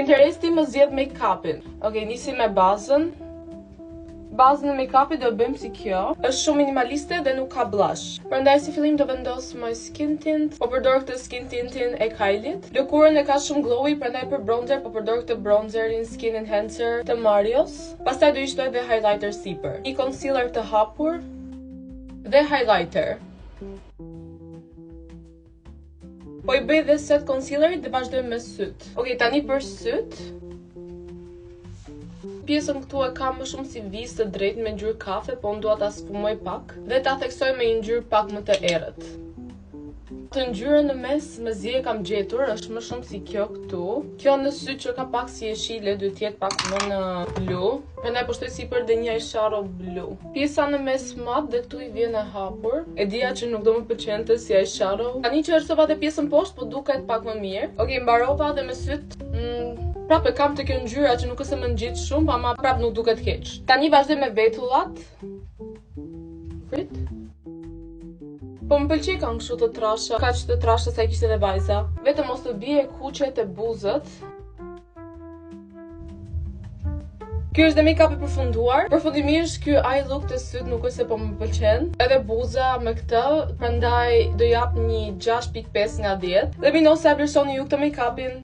Pinteresti më zgjedh make-upin. Okej, nisim me bazën. Bazën e make-upit do e bëjmë si kjo. Është shumë minimaliste dhe nuk ka blush. Prandaj si fillim do vendos my skin tint. Po përdor këtë skin tintin e Kylie-t. Lëkurën e ka shumë glowy, prandaj për bronzer po përdor këtë bronzerin Skin Enhancer të Marios. Pastaj do i shtoj dhe highlighter sipër. Një concealer të hapur dhe highlighter. Po i bëj dhe set concealerit dhe vazhdoj me syt. Okej, tani për syt. Pjesën këtu e kam më shumë si vizë të drejtë me ngjyrë kafe, po unë dua ta sfumoj pak dhe ta theksoj me një ngjyrë pak më të errët. Të ngjyrën në mes mezi e kam gjetur, është më shumë si kjo këtu. Kjo në sy që ka pak si jeshile, duhet të jetë pak më në blu. Prandaj po shtoj sipër dhe një eyeshadow blu. Pjesa në mes mat dhe këtu i vjen e hapur. E dija që nuk do më pëlqente si eyeshadow. Tani që e shtova dhe pjesën poshtë, po duket pak më mirë. Okej, mbarova dhe me syt. Prapë e kam të kjo ngjyra që nuk është se më ngjit shumë, po ama prapë nuk duket keq. Tani vazhdoj me vetullat. Prit. Po më pëlqej kanë kështu të trasha, kaq të trasha sa i kishte dhe vajza. Vetëm mos të bie kuqe te buzët. Ky është dhe make-up i përfunduar. Përfundimisht ky eye look te syt nuk është se po më pëlqen. Edhe buza me këtë, prandaj do jap një 6.5 nga 10. Let me know sa e vlerësoni ju këtë make-upin.